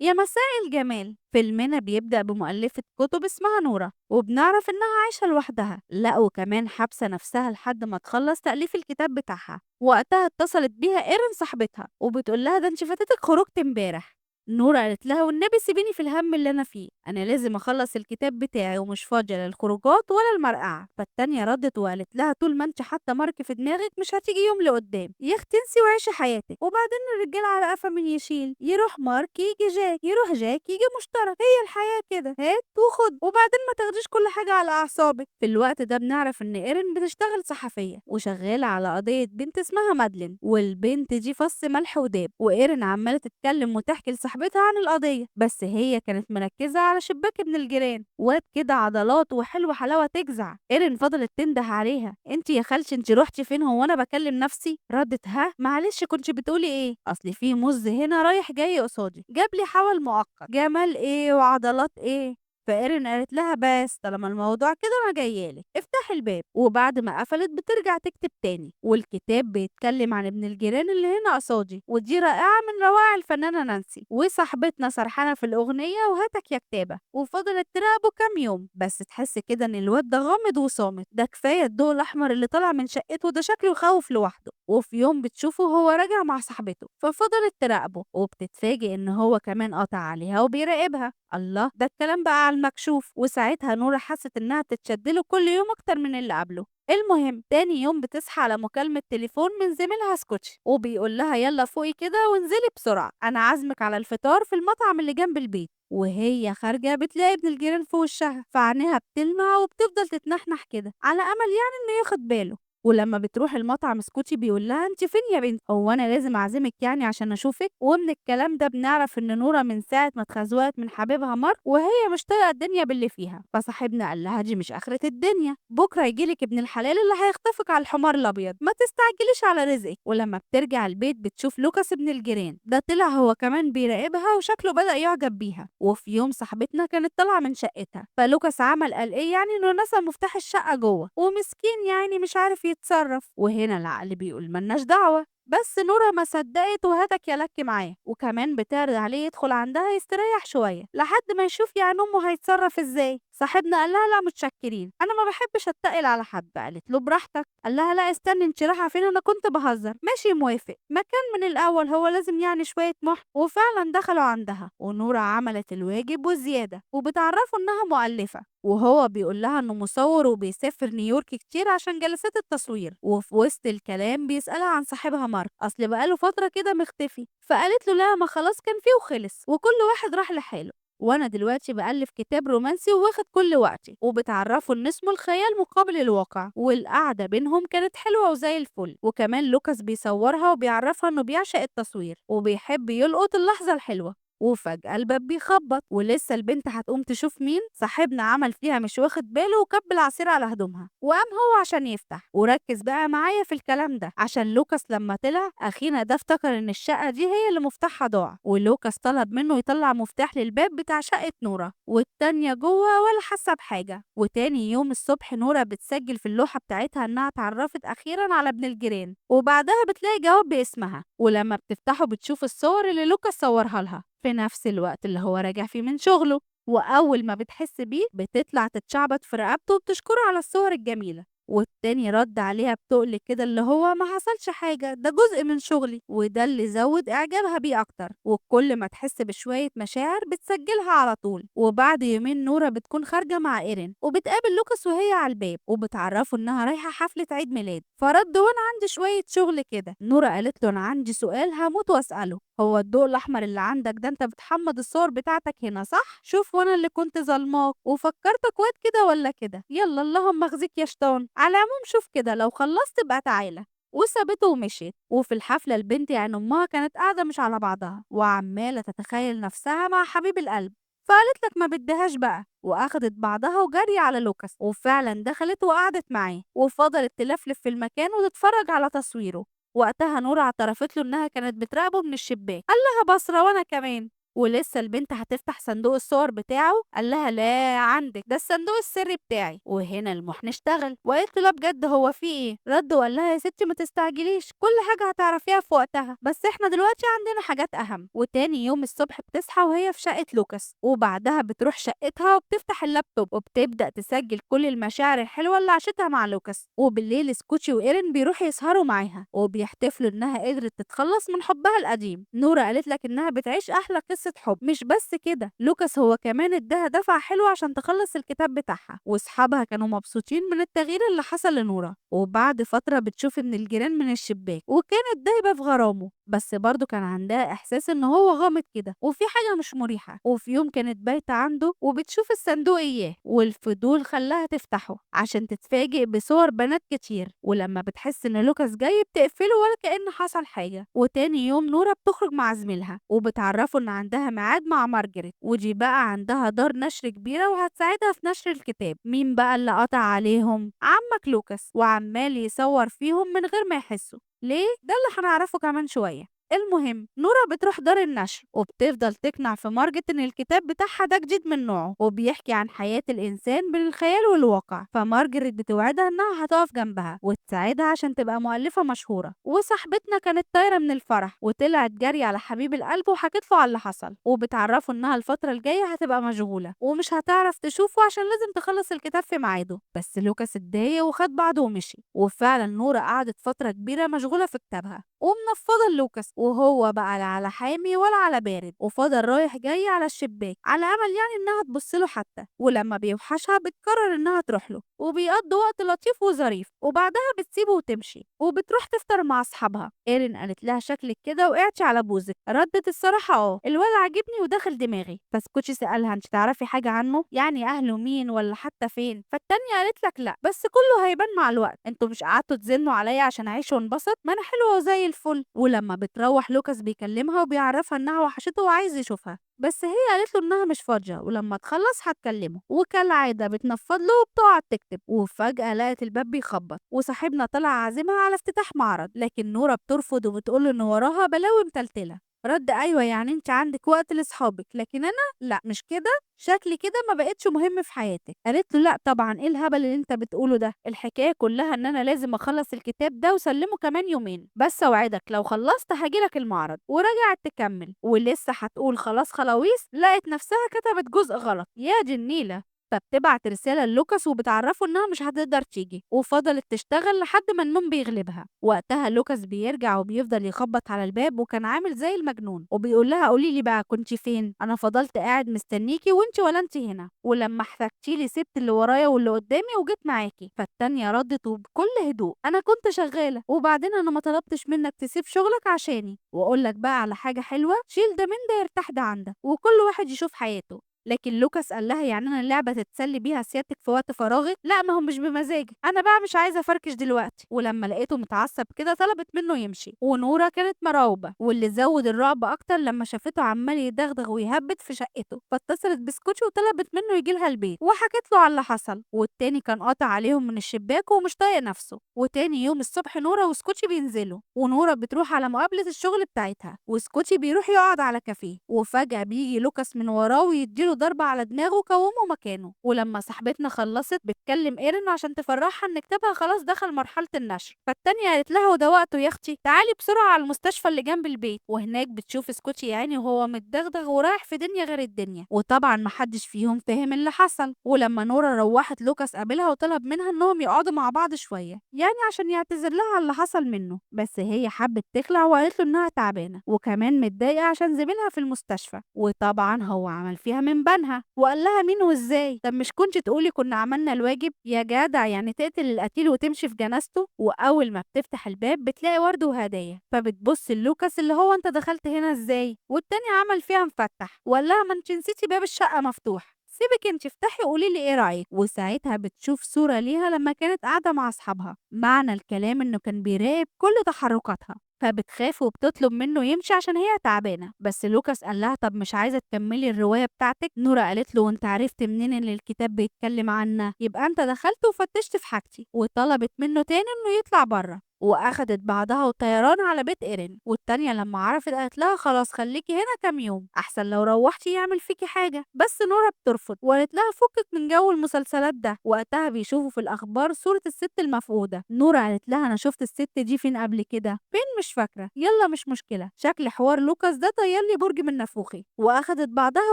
يا مساء الجمال. فيلمنا بيبدأ بمؤلفة كتب اسمها نورة، وبنعرف إنها عايشة لوحدها، لا وكمان حابسة نفسها لحد ما تخلص تأليف الكتاب بتاعها. وقتها اتصلت بيها إيرين صاحبتها وبتقول لها ده انت فاتتك خروجة امبارح. نورة قالت لها والنبي سيبيني في الهم اللي أنا فيه، أنا لازم أخلص الكتاب بتاعي ومش فاضية للخروجات ولا المرقعة. فالتانية ردت وقالت لها طول ما انت حاطة مارك في دماغك مش هتيجي يوم لقدام، يا اختي انسي وعيشي حياتك. وبعدين الرجالة على قفا من يشيل، يروح مارك يجي جاك، يروح جاك يجي مشترك، هي الحياة كده، هات وخد، وبعدين ما تاخديش كل حاجة على أعصابك. في الوقت ده بنعرف إن إيرين بتشتغل صحفية وشغالة على قضية بنت اسمها مادلين، والبنت دي فص ملح وداب. وإيرين عمالة تتكلم وتحكي لصاحبتها عن القضية، بس هي كانت مركزة على شباك ابن الجيران، واد كده عضلات وحلو حلاوة تجزع. إيرين فضلت تنده عليها، انت يا خالتي انت روحتي فين، هو انا بكلم نفسي؟ ردت ها معلش كنت بتقولي ايه؟ اصل في مز هنا رايح جاي قصادي، جاب لي حول مؤقت، جمال ايه وعضلات ايه. فإيرين قالت لها بس طالما الموضوع كده انا جايالك، افتحي الباب. وبعد ما قفلت بترجع تكتب تاني، والكتاب بيتكلم عن ابن الجيران اللي هنا قصادي، ودي رائعة من روائع الفنانة نانسي. وصاحبتنا سرحانة في الأغنية وهاتك يا كتابة، وفضلت تراقبه كام يوم، بس تحس كده ان الواد ده غامض وصامت، ده كفاية الضوء الأحمر اللي طالع من شقته ده شكله يخوف لوحده. وفي يوم بتشوفه هو راجع مع صاحبته، ففضلت تراقبه، وبتتفاجئ ان هو كمان قطع عليها وبيراقبها. الله، ده الكلام بقى على المكشوف. وساعتها نورة حست انها بتتشدله كل يوم اكتر من اللي قبله. المهم تاني يوم بتصحى على مكالمة تليفون من زميلها سكوتش، وبيقول لها يلا فوقي كده وانزلي بسرعة، انا عازمك على الفطار في المطعم اللي جنب البيت. وهي خارجة بتلاقي ابن الجيران في وشها، فعينيها بتلمع وبتفضل تتنحنح كده على امل يعني انه ياخد باله. ولما بتروح المطعم سكوتي بيقول لها انت فين يا بنت، هو انا لازم اعزمك يعني عشان اشوفك؟ ومن الكلام ده بنعرف ان نورة من ساعة ما اتخزوقت من حبيبها مارك وهي مش طايقة الدنيا باللي فيها. فصاحبنا قال لها دي مش اخره الدنيا، بكره يجيلك ابن الحلال اللي هيخطفك على الحمار الابيض، ما تستعجليش على رزقك. ولما بترجع البيت بتشوف لوكاس ابن الجيران ده طلع هو كمان بيراقبها وشكله بدأ يعجب بيها. وفي يوم صاحبتنا كانت طالعه من شقتها، فلوكاس عمل قال ايه يعني انه نسى مفتاح الشقة جوه، ومسكين يعني مش عارف يتصرف. وهنا العقل بيقول ملناش دعوة، بس نورة ما صدقت وهاتك يا لك معاه. وكمان بتعرض عليه يدخل عندها يستريح شوية لحد ما يشوف يعني امه هيتصرف ازاي. صاحبنا قال لها لا متشكرين، انا ما بحبش اتقل على حد. قالت له براحتك. قال لها لا استني انت رايحة فين، انا كنت بهزر. ماشي موافق، ما كان من الاول هو لازم يعني شوية مح. وفعلا دخلوا عندها، ونورة عملت الواجب والزيادة، وبتعرفوا انها مؤلفه، وهو بيقول لها انه مصور وبيسافر نيويورك كتير عشان جلسات التصوير. وفي وسط الكلام بيسألها عن صاحبها مارك، اصل بقاله فترة كده مختفي. فقالت له لا ما خلاص كان فيه وخلص، وكل واحد راح لحاله، وانا دلوقتي بألف كتاب رومانسي وواخد كل وقتي. وبتعرفوا ان اسمه الخيال مقابل الواقع. والقعده بينهم كانت حلوة وزي الفل. وكمان لوكاس بيصورها وبيعرفها انه بيعشق التصوير وبيحب يلقط اللحظة الحلوة. وفجأة الباب بيخبط، ولسه البنت هتقوم تشوف مين. صاحبنا عمل فيها مش واخد باله وكب العصير على هدومها، وقام هو عشان يفتح. وركز بقى معايا في الكلام ده، عشان لوكاس لما طلع اخينا ده افتكر ان الشقة دي هي اللي مفتاحها ضاع، ولوكاس طلب منه يطلع مفتاح للباب بتاع شقة نورة، والتانية جوه ولا حاسة بحاجة. وتاني يوم الصبح نورة بتسجل في اللوحة بتاعتها انها اتعرفت اخيرا على ابن الجيران، وبعدها بتلاقي جواب باسمها، ولما بتفتحه بتشوف الصور اللي لوكاس صورها لها في نفس الوقت اللي هو راجع فيه من شغله. وأول ما بتحس بيه بتطلع تتشعبط في رقبته وبتشكره على الصور الجميلة. والتاني رد عليها بتقل كده اللي هو ما حصلش حاجة، ده جزء من شغلي، وده اللي زود إعجابها بيه أكتر. وكل ما تحس بشوية مشاعر بتسجلها على طول. وبعد يومين نورة بتكون خارجة مع إيرين، وبتقابل لوكاس وهي على الباب، وبتعرفه إنها رايحة حفلة عيد ميلاد. فرد وانا عندي شوية شغل كده. نورة قالت له أنا عندي سؤال هموت وأسأله، هو الضوء الأحمر اللي عندك ده أنت بتحمض الصور بتاعتك هنا صح؟ شوف وأنا اللي كنت ظلماك وفكرتك واد كده ولا كده، يلا اللهم اخزيك يا شيطان، على العموم شوف كده لو خلصت بقى تعالى. وسابته ومشيت. وفي الحفلة البنت يعني أمها كانت قاعدة مش على بعضها وعمالة تتخيل نفسها مع حبيب القلب، فقالت لك ما بدهاش بقى، واخدت بعضها وجري على لوكاس، وفعلا دخلت وقعدت معاه، وفضلت تلفلف في المكان وتتفرج على تصويره. وقتها نورة اعترفت له انها كانت بتراقبه من الشباك، قال لها بصرة وانا كمان. ولسه البنت هتفتح صندوق الصور بتاعه، قال لها لا عندك ده الصندوق السري بتاعي. وهنا المحن اشتغل وقالت له لا بجد هو في ايه؟ رد وقال لها يا ستي ما تستعجليش، كل حاجة هتعرفيها في وقتها، بس احنا دلوقتي عندنا حاجات اهم. وتاني يوم الصبح بتصحى وهي في شقه لوكاس، وبعدها بتروح شقتها وبتفتح اللابتوب وبتبدا تسجل كل المشاعر الحلوة اللي عاشتها مع لوكاس. وبالليل سكوتشي وايرين بيروحوا يسهروا معاها وبيحتفلوا انها قدرت تتخلص من حبها القديم. نورا قالت لك انها بتعيش احلى قصة حب. مش بس كده، لوكاس هو كمان اداها دفعه حلوة عشان تخلص الكتاب بتاعها، واصحابها كانوا مبسوطين من التغيير اللي حصل لنورا. وبعد فترة بتشوف ان الجيران من الشباك، وكانت دايبه في غرامة، بس برضه كان عندها احساس ان هو غامض كده وفي حاجة مش مريحه. وفي يوم كانت بايته عنده وبتشوف الصندوق اياه، والفضول خلاها تفتحه عشان تتفاجئ بصور بنات كتير. ولما بتحس ان لوكاس جاي بتقفله ولا كأن حصل حاجة. وتاني يوم نورا بتخرج مع زميلها وبتعرفه ان عندها ميعاد مع مارجريت، ودي بقى عندها دار نشر كبيرة وهتساعدها في نشر الكتاب. مين بقى اللي قطع عليهم؟ عمك لوكاس، وعمال يصور فيهم من غير ما يحسوا. ليه؟ ده اللي هنعرفه كمان شوية. المهم نورا بتروح دار النشر وبتفضل تقنع في مارجت ان الكتاب بتاعها ده جديد من نوعه وبيحكي عن حياة الانسان بين الخيال والواقع. فمارجريت بتوعدها انها هتقف جنبها وتساعدها عشان تبقى مؤلفة مشهورة. وصاحبتنا كانت طايرة من الفرح وطلعت جري على حبيب القلب وحكت له على اللي حصل، وبتعرفه انها الفترة الجاية هتبقى مشغولة ومش هتعرف تشوفه عشان لازم تخلص الكتاب في ميعاده. بس لوكاس اتضايق وخد بعضه ومشي. وفعلا نورا قعدت فترة كبيرة مشغولة في كتابها ومنفضة لوكاس، وهو بقى لا على حامي ولا على بارد، وفضل رايح جاي على الشباك على امل يعني انها تبص له حتى. ولما بيوحشها بتقرر انها تروح له، وبيقضوا وقت لطيف وظريف، وبعدها بتسيبه وتمشي وبتروح تفطر مع اصحابها. ايرين قالت لها شكلك كده وقعتي على بوزك. ردت الصراحة الولد عاجبني وداخل دماغي. فسكوتشي سالها انت تعرفي حاجة عنه؟ يعني اهله مين ولا حتى فين؟ فالتانية قالت لك لا، بس كله هيبان مع الوقت، انتوا مش قعدتوا تزنوا عليا عشان اعيش وانبسط، ما انا حلوة وزي الفل. ولما بتروح لوكاس بيكلمها وبيعرفها انها وحشته وعايز يشوفها، بس هي قالت له انها مش فاضية ولما تخلص هتكلمه. وكالعادة بتنفض له وبتقعد تكتب. وفجاة لقت الباب بيخبط، وصاحبنا طلع عازمها على افتتاح معرض، لكن نورا بترفض وبتقول ان وراها بلاوي متلتله. رد ايوه يعني انت عندك وقت لاصحابك، لكن انا لا، مش كده، شكلي كده ما بقتش مهم في حياتك. قالت له لا طبعا، ايه الهبل اللي انت بتقوله ده؟ الحكاية كلها ان انا لازم اخلص الكتاب ده وسلمه كمان يومين، بس اوعدك لو خلصت هاجيلك المعرض. ورجعت تكمل، ولسه هتقول خلاص خلاويص، لقت نفسها كتبت جزء غلط. يا دي النيله. فبتبعت رسالة للوكاس وبتعرفه إنها مش هتقدر تيجي، وفضلت تشتغل لحد ما النوم بيغلبها. وقتها لوكاس بيرجع وبيفضل يخبط على الباب، وكان عامل زي المجنون، وبيقول لها قولي لي بقى كنتي فين؟ أنا فضلت قاعد مستنيكي وانت ولا انت هنا، ولما احتجتي لي سبت اللي ورايا واللي قدامي وجيت معاكي. فالتانية ردت وبكل هدوء أنا كنت شغالة، وبعدين أنا ما طلبتش منك تسيب شغلك عشاني، وأقول لك بقى على حاجة حلوة، شيل ده من ده يرتاح ده عندك، وكل واحد يشوف حياته. لكن لوكاس قال لها يعني انا اللعبة تتسلي بيها سيادتك في وقت فراغك؟ لا ما هو مش بمزاجي، انا بقى مش عايزه افركش دلوقتي. ولما لقيته متعصب كده طلبت منه يمشي، ونورا كانت مرعوبه، واللي زود الرعب اكتر لما شافته عمال يدغدغ ويهبط في شقته. فاتصلت بسكوتشي وطلبت منه يجي لها البيت وحكت له على اللي حصل، والتاني كان قاطع عليهم من الشباك ومش طايق نفسه. وتاني يوم الصبح نورا وسكوتشي بينزلوا، ونورا بتروح على مقابله الشغل بتاعتها، وسكوتشي بيروح يقعد على كافيه. وفجاة بيجي لوكاس من وراه ويديله ضربة على دماغه وقومه مكانه. ولما صاحبتنا خلصت بتكلم ايرين عشان تفرحها ان كتابها خلاص دخل مرحلة النشر. فالتانية قالت لها وده وقته يا اختي، تعالي بسرعة على المستشفى اللي جنب البيت. وهناك بتشوف سكوتشي يا عيني وهو متدغدغ ورايح في دنيا غير الدنيا، وطبعا محدش فيهم فهم اللي حصل. ولما نورا روحت لوكاس قابلها وطلب منها انهم يقعدوا مع بعض شوية، يعني عشان يعتذر لها على اللي حصل منه، بس هي حبت تخلع وقالت له انها تعبانة وكمان متضايقة عشان زميلها في المستشفى. وطبعا هو عمل فيها من بنها وقال لها مين وازاي؟ طب مش كنت تقولي كنا عملنا الواجب يا جدع، يعني تقتل القتيل وتمشي في جنازته؟ واول ما بتفتح الباب بتلاقي ورد وهدايا، فبتبص للوكاس اللي هو انت دخلت هنا ازاي؟ والتاني عمل فيها مفتح وقال لها ما انت نسيتي باب الشقة مفتوح، سيبك انت افتحي وقولي لي ايه رايك. وساعتها بتشوف صوره ليها لما كانت قاعدة مع اصحابها، معنى الكلام انه كان بيراقب كل تحركاتها. فبتخاف وبتطلب منه يمشي عشان هي تعبانة. بس لوكاس قال لها طب مش عايزة تكملي الرواية بتاعتك؟ نورة قالت له وانت عرفت منين ان الكتاب بيتكلم عنا؟ يبقى انت دخلت وفتشت في حاجتي. وطلبت منه تاني انه يطلع بره، واخدت بعضها وطيران على بيت ايرين. والتانية لما عرفت قالت لها خلاص خليكي هنا كام يوم احسن لو روحتي يعمل فيكي حاجة. بس نورة بترفض وقالت لها فكك من جو المسلسلات ده. وقتها بيشوفوا في الاخبار صورة الست المفقودة. نورة قالت لها انا شفت الست دي فين قبل كده؟ فين مش فاكرة، يلا مش مشكلة، شكل حوار لوكاس ده طير لي برج من نافوخي. واخدت بعضها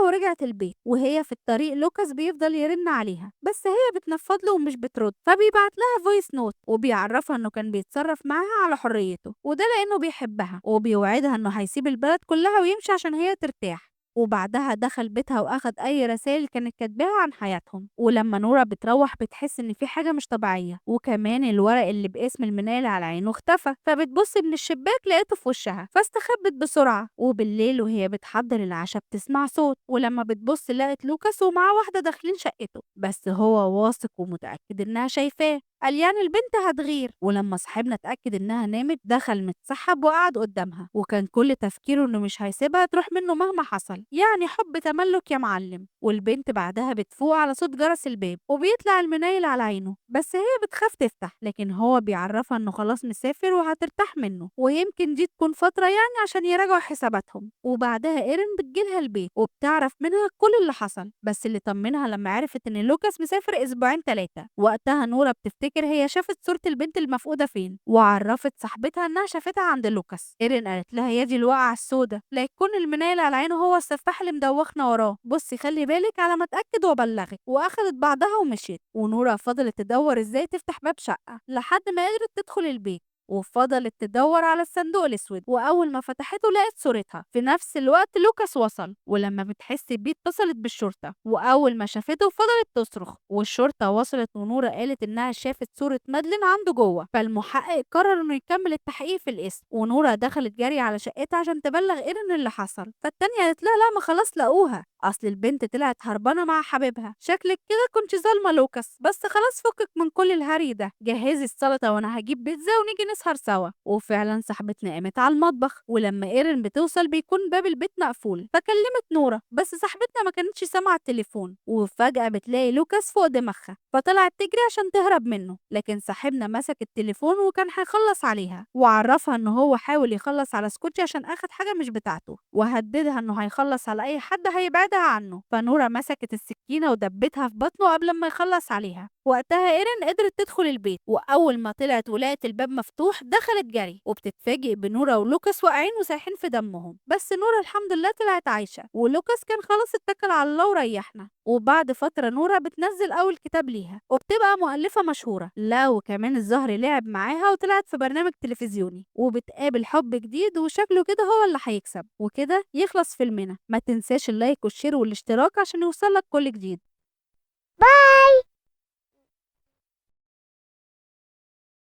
ورجعت البيت. وهي في الطريق لوكاس بيفضل يرن عليها بس هي بتنفض له ومش بترد، فبيبعت لها voice note وبيعرفها انه كان بيتصرف معاها على حريته، وده لانه بيحبها، وبيوعدها انه هيسيب البلد كلها ويمشي عشان هي ترتاح. وبعدها دخل بيتها واخد اي رسائل كانت كاتباها عن حياتهم. ولما نورة بتروح بتحس ان في حاجة مش طبيعية، وكمان الورق اللي باسم المنال على عينه اختفى، فبتبص من الشباك لقيته في وشها فاستخبت بسرعة. وبالليل وهي بتحضر العشاء بتسمع صوت، ولما بتبص لقت لوكاس ومعاه واحدة داخلين شقته، بس هو واثق ومتأكد انها شايفاه، قال يعني البنت هتغير. ولما صاحبنا اتأكد انها نامت دخل متسحب وقعد قدامها، وكان كل تفكيره انه مش هيسيبها تروح منه مهما حصل، يعني حب تملك يا معلم. والبنت بعدها بتفوق على صوت جرس الباب وبيطلع المنايل على عينه، بس هي بتخاف تفتح، لكن هو بيعرفها انه خلاص مسافر وهترتاح منه، ويمكن دي تكون فترة يعني عشان يراجعوا حساباتهم. وبعدها ايرين بتجيلها البيت وبتعرف منها كل اللي حصل، بس اللي طمنها لما عرفت ان لوكاس مسافر اسبوعين 3. وقتها نورة بتفتكر هي شافت صورة البنت المفقودة فين، وعرفت صاحبتها انها شافتها عند لوكاس. ايرين قالت لها يا دي الوقعة السودة، لا يكون المنايل على عينه هو السفاح اللي مدوخنا وراه، بصي خلي بالك على ما اتاكد وابلغك. واخدت بعضها ومشيت. ونورة فضلت تدور ازاي تفتح باب شقة لحد ما قدرت تدخل البيت، وفضلت تدور على الصندوق الاسود، واول ما فتحته لقت صورتها. في نفس الوقت لوكاس وصل، ولما بتحس بيه اتصلت بالشرطة، واول ما شافته فضلت تصرخ، والشرطة وصلت ونورة قالت انها شافت صوره مادلين عنده جوه. فالمحقق قرر انه يكمل التحقيق في الاسم، ونورة دخلت جري على شقتها عشان تبلغ ايرين اللي حصل. فالتانية قالت لها لا ما خلاص لقوها، اصل البنت طلعت هربانه مع حبيبها، شكلك كده كنت ظالمه لوكاس، بس خلاص فكك من كل الهري ده، جهزي السلطة وانا هجيب بيتزا ونيجي نسهر سوا. وفعلا صاحبتنا قامت على المطبخ، ولما ايرين بتوصل بيكون باب البيت مقفول، فكلمت نورة بس صاحبتنا ما كانتش سامعه التليفون. وفجأة بتلاقي لوكاس فوق دماغها، فطلعت تجري عشان تهرب منه، لكن صاحبنا مسك التليفون وكان هيخلص عليها، وعرفها ان هو حاول يخلص على سكوتشي عشان اخد حاجة مش بتاعته، وهددها انه هيخلص على اي حد هيبعدها عنه. فنورة مسكت السكينة ودبتها في بطنه قبل ما يخلص عليها. وقتها ايرين قدرت تدخل البيت، واول ما طلعت ولقت الباب مفتوح دخلت جري، وبتتفاجئ بنورة ولوكاس واقعين وسايحين في دمهم، بس نورة الحمد لله طلعت عايشة، ولوكاس كان خلاص اتكل على الله وريحنا. وبعد فترة نورة بتنزل أول كتاب ليها وبتبقى مؤلفة مشهورة، لا وكمان الزهر لعب معاها وطلعت في برنامج تلفزيوني، وبتقابل حب جديد وشكله كده هو اللي هيكسب. وكده يخلص فيلمنا. ما تنساش ال like وال share والاشتراك عشان يوصلك كل جديد. bye.